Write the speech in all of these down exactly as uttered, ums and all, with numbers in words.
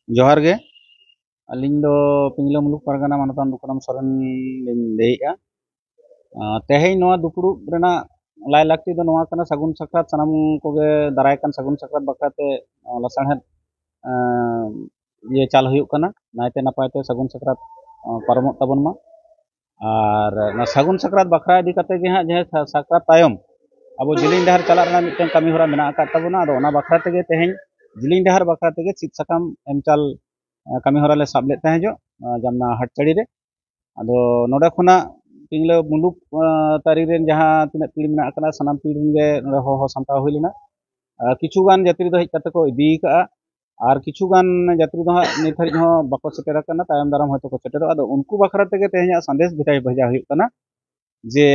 ᱡᱚᱦᱟᱨ ᱜᱮ᱾ ᱟᱹᱞᱤᱧ ᱫᱚ ᱯᱤᱝᱞᱟᱹ ᱢᱩᱞᱩᱠ ᱯᱟᱨᱜᱟᱱᱟ ᱢᱟᱱᱚᱛᱟᱱ ᱫᱩᱠᱷᱩᱨᱟᱢ ᱥᱚᱨᱮᱱ ᱞᱤᱧ ᱞᱟᱹᱭᱮᱫᱼᱟ᱾ ᱟᱸ, ᱛᱮᱦᱮᱧ ᱱᱚᱣᱟ ᱫᱩᱯᱲᱩᱵ ᱨᱮᱱᱟᱜ ᱞᱟᱭ ᱞᱟᱹᱠᱛᱤ ᱫᱚ ᱱᱚᱣᱟ ᱠᱟᱱᱟ, ᱥᱟᱹᱜᱩᱱ ᱥᱟᱠᱨᱟᱛ ᱥᱟᱱᱟᱢ ᱠᱚᱜᱮ ᱫᱟᱨᱟᱭ ᱠᱟᱱ ᱥᱟᱹᱜᱩᱱ ᱥᱟᱠᱨᱟᱛ ᱵᱟᱠᱷᱨᱟ ᱛᱮ, ᱟᱸ, ᱞᱟᱥᱟᱲᱦᱮᱫ, ᱟᱸ, ᱤᱭᱟᱹ ᱪᱟᱞ ᱦᱩᱭᱩᱜ ᱠᱟᱱᱟ᱾ ᱱᱟᱭᱛᱮ ᱱᱟᱯᱟᱭ ᱛᱮ ᱥᱟᱹᱜᱩᱱ ᱥᱟᱠᱨᱟᱛ, ᱟᱸ, ᱯᱟᱨᱚᱢᱚᱜ ᱛᱟᱵᱚᱱ ᱢᱟ᱾ ᱟᱨ ᱚᱱᱟ ᱥᱟᱹᱜᱩᱱ ᱥᱟᱠᱨᱟᱛ ᱵᱟᱠᱷᱨᱟ ᱤᱫᱤ ᱠᱟᱛᱮ ᱜᱮ ᱦᱟᱸᱜ, ᱡᱟᱦᱟᱸ ᱥᱟ-, ᱥᱟᱠᱨᱟᱛ ᱛᱟᱭᱚᱢ ᱟᱵᱚ ᱡᱤᱞᱤᱧ ᱰᱟᱦᱟᱨ ᱪᱟᱞᱟᱜ ᱨᱮᱱᱟᱜ ᱢᱤᱫᱴᱟᱝ ᱠᱟᱹᱢᱤ ᱦᱚᱨᱟ ᱢᱮᱱᱟᱜ ᱟᱠᱟᱫ ᱛᱟᱵᱚᱱᱟ᱾ ᱟᱫᱚ ᱚᱱᱟ ᱵᱟᱠᱷᱨᱟ ᱛᱮᱜᱮ ᱛᱮᱦᱮᱧ ᱡᱤᱞᱤᱧ ᱰᱟᱦᱟᱨ ᱵᱟᱠᱷᱨᱟ ᱛᱮᱜᱮ ᱥᱤᱫ ᱥᱟᱠᱟᱢ ᱮᱢ ᱪᱟᱞ, ᱟᱸ, ᱠᱟᱹᱢᱤ ᱦᱚᱨᱟ ᱞᱮ ᱥᱟᱵ ᱞᱮᱫ ᱛᱟᱦᱮᱸ ᱡᱚᱜ, ᱟᱸ, ᱡᱟᱢᱱᱟ ᱦᱟᱴᱪᱟᱹᱲᱤ ᱨᱮ᱾ ᱟᱫᱚ ᱱᱚᱰᱮ ᱠᱷᱚᱱᱟᱜ ᱯᱤᱝᱞᱟᱹ ᱢᱩᱞᱩᱠ, ᱟᱸ, ᱛᱟᱹᱨᱤ ᱨᱮᱱ ᱡᱟᱦᱟᱸ ᱛᱤᱱᱟᱹᱜ ᱯᱤᱲ ᱢᱮᱱᱟᱜ ᱟᱠᱟᱫᱟ, ᱥᱟᱱᱟᱢ ᱯᱤᱲ ᱨᱮᱱ ᱜᱮ ᱱᱚᱰᱮ ᱦᱚᱦᱚ ᱥᱟᱢᱴᱟᱣ ᱦᱩᱭ ᱞᱮᱱᱟ᱾ ᱟᱨ ᱠᱤᱪᱷᱩ ᱜᱟᱱ ᱡᱟᱹᱛᱨᱤ ᱫᱚ ᱦᱮᱡ ᱠᱟᱛᱮ ᱠᱚ ᱤᱫᱤ ᱟᱠᱟᱫᱼᱟ, ᱟᱨ ᱠᱤᱪᱷᱩ ᱜᱟᱱ ᱡᱟᱹᱛᱨᱤ ᱫᱚ ᱦᱟᱸᱜ ᱱᱤᱛ ᱦᱟᱹᱨᱤᱡ ᱦᱚᱸ ᱵᱟᱠᱚ ᱥᱮᱴᱮᱨ ᱟᱠᱟᱱᱟ, ᱛᱟᱭᱚᱢ ᱫᱟᱨᱟᱢ ᱦᱚᱭᱛᱳ ᱠᱚ ᱥᱮᱴᱮᱨᱚᱜᱼᱟ᱾ ᱟᱫᱚ ᱩᱱᱠᱩ ᱵᱟᱠᱷᱨᱟ ᱛᱮᱜᱮ ᱛᱮᱦᱮᱧᱟᱜ ᱥᱟᱸᱫᱮᱥ ᱵᱷᱮᱡᱟ, ᱵᱷᱮᱡᱟ ᱦᱩᱭᱩᱜ ᱠᱟᱱᱟ ᱡᱮ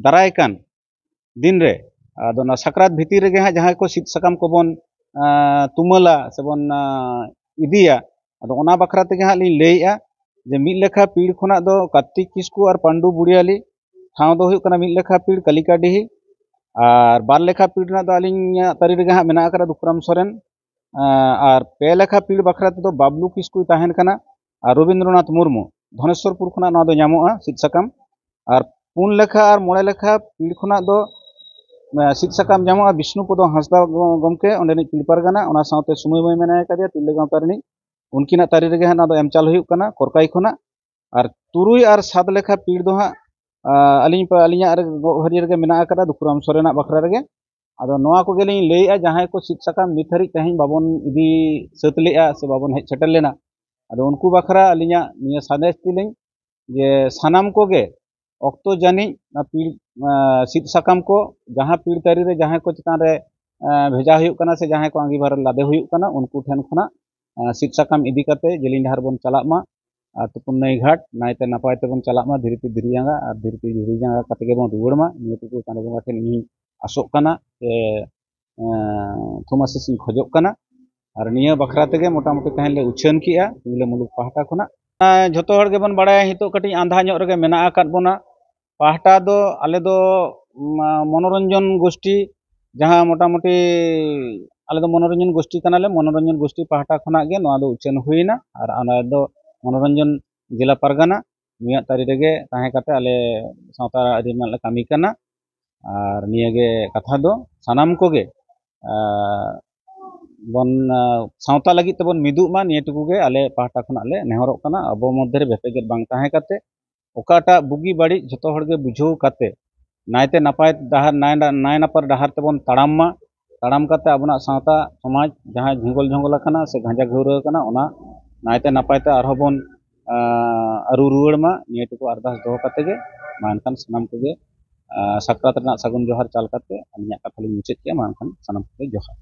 ᱫᱟᱨᱟᱭ ᱠᱟᱱ ᱫᱤᱱ ᱨᱮ, ᱟᱫᱚ ᱚᱱᱟ ᱥᱟᱠᱨᱟᱛ ᱵᱷᱤᱛᱤᱨ ᱨᱮᱜᱮ ᱦᱟᱸᱜ ᱡᱟᱦᱟᱸᱭ ᱠᱚ ᱥᱤᱫ ᱥᱟᱠᱟᱢ ᱠᱚᱵᱚᱱ, ᱟᱸ, ᱛᱩᱢᱟᱹᱞᱟ ᱥᱮᱵᱚᱱ, ᱟᱸ, ᱤᱫᱤᱭᱟ, ᱟᱫᱚ ᱚᱱᱟ ᱵᱟᱠᱷᱨᱟ ᱛᱮᱜᱮ ᱦᱟᱸᱜ ᱞᱤᱧ ᱞᱟᱹᱭᱮᱜᱼᱟ ᱡᱮ ᱢᱤᱫ ᱞᱮᱠᱷᱟ ᱯᱤᱲ ᱠᱷᱚᱱᱟᱜ ᱫᱚ ᱠᱟᱨᱛᱤᱠ ᱠᱤᱥᱠᱩ ᱟᱨ ᱯᱟᱱᱰᱩ ᱵᱩᱲᱤᱭᱟᱞᱤ, ᱴᱷᱟᱶ ᱫᱚ ᱦᱩᱭᱩᱜ ᱠᱟᱱᱟ ᱢᱤᱫ ᱞᱮᱠᱷᱟ ᱯᱤᱲ ᱠᱟᱞᱤᱠᱟᱰᱤᱦᱤ, ᱟᱨ ᱵᱟᱨ ᱞᱮᱠᱷᱟ ᱯᱤᱲ ᱨᱮᱱᱟᱜ ᱫᱚ ᱟᱹᱞᱤᱧᱟᱜ ᱛᱟᱹᱨᱤ ᱨᱮᱜᱮ ᱦᱟᱸᱜ ᱢᱮᱱᱟᱜ ᱟᱠᱟᱫᱟ ᱫᱩᱠᱷᱩᱨᱟᱢ ᱥᱚᱨᱮᱱ, ᱟᱸ, ᱟᱨ ᱯᱮ ᱞᱮᱠᱷᱟ ᱯᱤᱲ ᱵᱟᱠᱷᱨᱟ ᱛᱮᱫᱚ ᱵᱟᱵᱞᱩ ᱠᱤᱥᱠᱩᱭ ᱛᱟᱦᱮᱱ ᱠᱟᱱᱟ ᱟᱨ ᱨᱚᱵᱤᱱᱫᱨᱚᱱᱟᱛᱷ ᱢᱩᱨᱢᱩ, ᱫᱷᱚᱱᱮᱥᱣᱚᱨᱯᱩᱨ ᱠᱷᱚᱱᱟᱜ ᱱᱚᱣᱟ ᱫᱚ ᱧᱟᱢᱚᱜᱼᱟ ᱥᱤᱫ ᱥᱟᱠᱟᱢ᱾ ᱟᱨ ᱯᱩᱱ ᱞᱮᱠᱷᱟ ᱟᱨ ᱢᱚᱬᱮ ᱞᱮᱠᱷᱟ ᱯᱤᱲ ᱠᱷᱚᱱᱟᱜ ᱫᱚ, ᱮᱸ, ᱥᱤᱫ ᱥᱟᱠᱟᱢ ᱧᱟᱢᱚᱜᱼᱟ ᱵᱤᱥᱱᱩᱯᱚᱫᱚ ᱦᱟᱸᱥᱫᱟ ᱜᱚ-, ᱜᱚᱢᱠᱮ, ᱚᱸᱰᱮᱱᱤᱡ ᱯᱤᱲ ᱯᱟᱨᱜᱟᱱᱟ, ᱚᱱᱟ ᱥᱟᱶᱛᱮ ᱥᱩᱢᱟᱹᱭ ᱢᱟᱹᱭ ᱢᱮᱱᱟᱭ ᱠᱟᱫᱮᱭᱟ ᱛᱤᱨᱞᱟᱹ ᱜᱟᱶᱛᱟ ᱨᱤᱱᱤᱡ, ᱩᱱᱠᱤᱱᱟᱜ ᱛᱟᱹᱨᱤ ᱨᱮᱜᱮ ᱦᱟᱸᱜ ᱱᱚᱣᱟ ᱫᱚ ᱮᱢ ᱪᱟᱞ ᱦᱩᱭᱩᱜ ᱠᱟᱱᱟ ᱠᱚᱨᱠᱟᱭ ᱠᱷᱚᱱᱟᱜ᱾ ᱟᱨ ᱛᱩᱨᱩᱭ ᱟᱨ ᱥᱟᱛ ᱞᱮᱠᱷᱟ ᱯᱤᱲ ᱫᱚ ᱦᱟᱸᱜ, ᱟᱸ, ᱟᱹᱞᱤᱧ ᱯᱟ-, ᱟᱹᱞᱤᱧᱟᱜ ᱨᱮ, ᱜᱚᱜ ᱦᱟᱹᱨᱭᱟᱹ ᱨᱮᱜᱮ ᱢᱮᱱᱟᱜ ᱟᱠᱟᱫᱟ ᱫᱩᱠᱷᱩᱨᱟᱢ ᱥᱚᱨᱮᱱᱟᱜ ᱵᱟᱠᱷᱨᱟ ᱨᱮᱜᱮ᱾ ᱟᱫᱚ ᱱᱚᱣᱟ ᱠᱚᱜᱮ ᱞᱤᱧ ᱞᱟᱹᱭᱮᱜᱼᱟ, ᱡᱟᱦᱟᱸᱭ ᱠᱚ ᱥᱤᱫ ᱥᱟᱠᱟᱢ ᱱᱤᱛ ᱦᱟᱹᱨᱤᱡ ᱛᱮᱦᱮᱧ ᱵᱟᱵᱚᱱ ᱤᱫᱤ ᱥᱟᱹᱛ ᱞᱮᱜᱼᱟ ᱥᱮ ᱵᱟᱵᱚᱱ ᱦᱮᱡ ᱥᱮᱴᱮᱨ ᱞᱮᱱᱟ, ᱟᱫᱚ ᱩᱱᱠᱩ ᱵᱟᱠᱷᱨᱟ ᱟᱹᱞᱤᱧᱟᱜ ᱱᱤᱭᱟᱹ ᱥᱟᱸᱫᱮᱥ ᱛᱮᱞᱤᱧ ᱡᱮ ᱥᱟᱱᱟᱢ ᱠᱚᱜᱮ ᱚᱠᱛᱚ ᱡᱟᱹᱱᱤᱡ ᱚᱱᱟ ᱯᱤᱲ, ᱟᱸ, ᱥᱤᱫ ᱥᱟᱠᱟᱢ ᱠᱚ ᱡᱟᱦᱟᱸ ᱯᱤᱲ ᱛᱟᱹᱨᱤ ᱨᱮ ᱡᱟᱦᱟᱸᱭ ᱠᱚ ᱪᱮᱛᱟᱱ ᱨᱮ, ᱟᱸ, ᱵᱷᱮᱡᱟ ᱦᱩᱭᱩᱜ ᱠᱟᱱᱟ ᱥᱮ ᱡᱟᱦᱟᱸᱭ ᱠᱚ ᱟᱸᱜᱤᱵᱷᱟᱨ ᱞᱟᱫᱮ ᱦᱩᱭᱩᱜ ᱠᱟᱱᱟ, ᱩᱱᱠᱩ ᱴᱷᱮᱱ ᱠᱷᱚᱱᱟᱜ, ᱟᱸ, ᱥᱤᱫ ᱥᱟᱠᱟᱢ ᱤᱫᱤ ᱠᱟᱛᱮ ᱡᱮᱞᱮᱧ ᱰᱟᱦᱟᱨ ᱵᱚᱱ ᱪᱟᱞᱟᱜ ᱢᱟ᱾ ᱟᱨ ᱛᱩᱯᱩᱱ ᱱᱟᱹᱭ ᱜᱷᱟᱴ ᱱᱟᱭᱛᱮ ᱱᱟᱯᱟᱭ ᱛᱮᱵᱚᱱ ᱪᱟᱞᱟᱜ ᱢᱟ, ᱫᱷᱤᱨᱤ ᱛᱮ ᱫᱷᱤᱨᱤ ᱡᱟᱸᱜᱟ ᱟᱨ ᱫᱷᱤᱨᱤ ᱛᱮ ᱫᱷᱤᱨᱤ ᱡᱟᱸᱜᱟ ᱠᱟᱛᱮ ᱜᱮᱵᱚᱱ ᱨᱩᱣᱟᱹᱲ ᱢᱟ᱾ ᱱᱤᱭᱟᱹ ᱴᱩᱠᱩ ᱪᱟᱸᱫᱳ ᱵᱚᱸᱜᱟ ᱴᱷᱮᱱ ᱤᱧᱤᱧ ᱟᱥᱚᱜ ᱠᱟᱱᱟ, ᱥᱮ, ᱮᱸ, ᱛᱷᱩᱢ ᱟᱥᱤᱥ ᱤᱧ ᱠᱷᱚᱡᱚᱜ ᱠᱟᱱᱟ᱾ ᱟᱨ ᱱᱤᱭᱟᱹ ᱵᱟᱠᱷᱨᱟ ᱛᱮᱜᱮ ᱢᱚᱴᱟᱢᱩᱴᱤ ᱛᱮᱦᱮᱧ ᱞᱮ ᱩᱪᱷᱟᱹᱱ ᱠᱮᱜᱼᱟ ᱯᱤᱝᱞᱟᱹ ᱢᱩᱞᱩᱠ ᱯᱟᱦᱴᱟ ᱠᱷᱚᱱᱟᱜ᱾ ᱮᱸ, ᱡᱷᱚᱛᱚ ᱦᱚᱲ ᱜᱮᱵᱚᱱ ᱵᱟᱲᱟᱭᱟ, ᱱᱤᱛᱚᱜ ᱠᱟᱹᱴᱤᱡ ᱟᱸᱫᱷᱟ ᱧᱚᱜ ᱨᱮᱜᱮ ᱢᱮᱱᱟᱜ ᱟᱠᱟᱫ ᱵᱚᱱᱟ᱾ ᱯᱟᱦᱴᱟ ᱫᱚ ᱟᱞᱮ ᱫᱚ, ᱢᱟ-, ᱢᱚᱱᱳᱨᱚᱧᱡᱚᱱ ᱜᱳᱥᱴᱤ, ᱡᱟᱦᱟᱸ ᱢᱚᱴᱟᱢᱩᱴᱤ ᱟᱞᱮ ᱫᱚ ᱢᱚᱱᱳᱨᱚᱧᱡᱚᱱ ᱜᱳᱥᱴᱤ ᱠᱟᱱᱟᱞᱮ᱾ ᱢᱚᱱᱳᱨᱚᱧᱡᱚᱱ ᱜᱳᱥᱴᱤ ᱯᱟᱦᱴᱟ ᱠᱷᱚᱱᱟᱜ ᱜᱮ ᱱᱚᱣᱟ ᱫᱚ ᱩᱪᱷᱟᱹᱱ ᱦᱩᱭᱱᱟ ᱟᱨ ᱚᱱᱟ ᱫᱚ ᱢᱚᱱᱳᱨᱚᱧᱡᱚᱱ ᱡᱮᱞᱟ ᱯᱟᱨᱜᱟᱱᱟ ᱱᱩᱭᱟᱜ ᱛᱟᱹᱨᱤ ᱨᱮᱜᱮ ᱛᱟᱦᱮᱸ ᱠᱟᱛᱮ ᱟᱞᱮ ᱥᱟᱶᱛᱟ ᱟᱹᱨᱤ ᱨᱮᱱᱟᱜ ᱞᱮ ᱠᱟᱹᱢᱤ ᱠᱟᱱᱟ᱾ ᱟᱨ ᱱᱤᱭᱟᱹᱜᱮ ᱠᱟᱛᱷᱟ ᱫᱚ ᱥᱟᱱᱟᱢ ᱠᱚᱜᱮ, ᱟᱨ ᱵᱚᱱ, ᱟᱨ ᱥᱟᱶᱛᱟ ᱞᱟᱹᱜᱤᱫ ᱛᱮᱵᱚᱱ ᱢᱤᱫᱚᱜ ᱢᱟ, ᱱᱤᱭᱟᱹ ᱴᱩᱠᱩ ᱜᱮ ᱟᱞᱮ ᱯᱟᱦᱴᱟ ᱠᱷᱚᱱᱟᱜ ᱞᱮ ᱱᱮᱦᱚᱨᱚᱜ ᱠᱟᱱᱟ᱾ ᱟᱵᱚ ᱢᱚᱫᱽᱫᱷᱮ ᱨᱮ ᱵᱷᱮᱯᱮᱜᱮᱫ ᱵᱟᱝ ᱛᱟᱦᱮᱸ ᱠᱟᱛᱮ ᱚᱠᱟᱴᱟᱜ ᱵᱩᱜᱤ ᱵᱟᱹᱲᱤᱡ ᱡᱷᱚᱛᱚ ᱦᱚᱲ ᱜᱮ ᱵᱩᱡᱷᱟᱹᱣ ᱠᱟᱛᱮ ᱱᱟᱭᱛᱮ ᱱᱟᱯᱟᱭ ᱰᱟᱦᱟᱨ, ᱱᱟᱭ ᱱᱟᱭ ᱱᱟᱯᱟᱭ ᱰᱟᱦᱟᱨ ᱛᱮᱵᱚᱱ ᱛᱟᱲᱟᱢ ᱢᱟ᱾ ᱛᱟᱲᱟᱢ ᱠᱟᱛᱮ ᱟᱵᱚᱱᱟᱜ ᱥᱟᱶᱛᱟ ᱥᱚᱢᱟᱡᱽ ᱡᱟᱦᱟᱸ ᱡᱷᱤᱸᱜᱚᱞ ᱡᱷᱚᱸᱜᱚᱞ ᱟᱠᱟᱱᱟ ᱥᱮ ᱜᱷᱟᱸᱡᱟ ᱜᱷᱟᱹᱣᱨᱟᱹ ᱟᱠᱟᱱᱟ, ᱚᱱᱟ ᱱᱟᱭᱛᱮ ᱱᱟᱯᱟᱭ ᱛᱮ ᱟᱨᱦᱚᱸ ᱵᱚᱱ, ᱟᱸ, ᱟᱹᱨᱩ ᱨᱩᱣᱟᱹᱲ ᱢᱟ, ᱱᱤᱭᱟᱹ ᱴᱩᱠᱩ ᱟᱨᱫᱟᱥ ᱫᱚᱦᱚ ᱠᱟᱛᱮ ᱜᱮ ᱢᱟ ᱮᱱᱠᱷᱟᱱ ᱥᱟᱱᱟᱢ ᱠᱚᱜᱮ, ᱟᱸ, ᱥᱟᱠᱨᱟᱛ ᱨᱮᱱᱟᱜ ᱥᱟᱹᱜᱩᱱ ᱡᱚᱦᱟᱨ ᱪᱟᱞ ᱠᱟᱛᱮ ᱟᱹᱞᱤᱧᱟᱜ ᱠᱟᱛᱷᱟ ᱞᱤᱧ ᱢᱩᱪᱟᱹᱫ ᱠᱮᱜᱼᱟ᱾ ᱢᱟ ᱮᱱᱠᱷᱟᱱ ᱥᱟᱱᱟᱢ ᱠᱚᱜᱮ ᱡᱚᱦᱟᱨ᱾